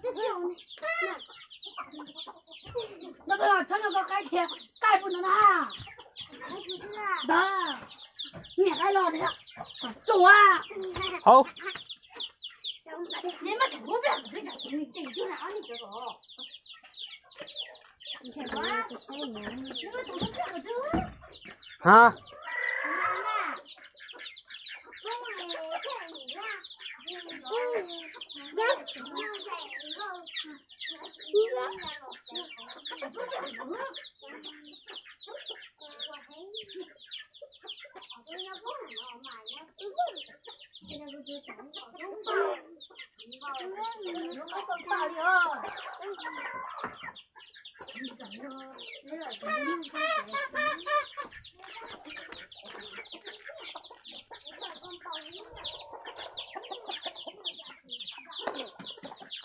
No koj txhob no koj qaib thiab, qaib pub no na. Ntawd, niam qaib los thiab, tsuas. Hauv. Ha.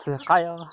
Txiv qaib os.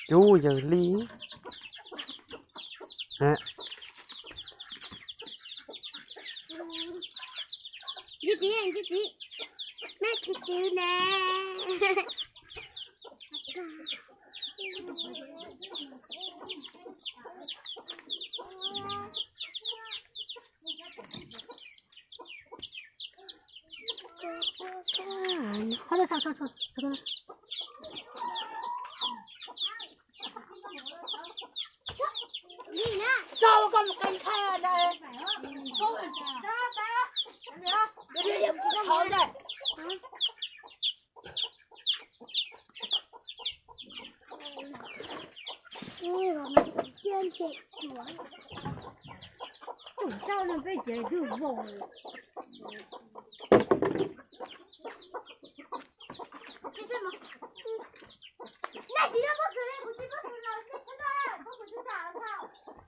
Cub yawg li. Ntsuj plig, ntsuj plig, maj kwv kwv na.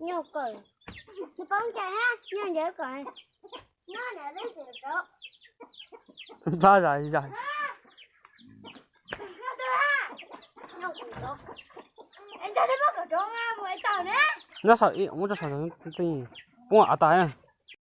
Nyuj kawm, nws poob cai hab, nyuj ntawd kawm. Npab zais zais. Nyob saum ib, muab coj saum ntxeej, poob av tas.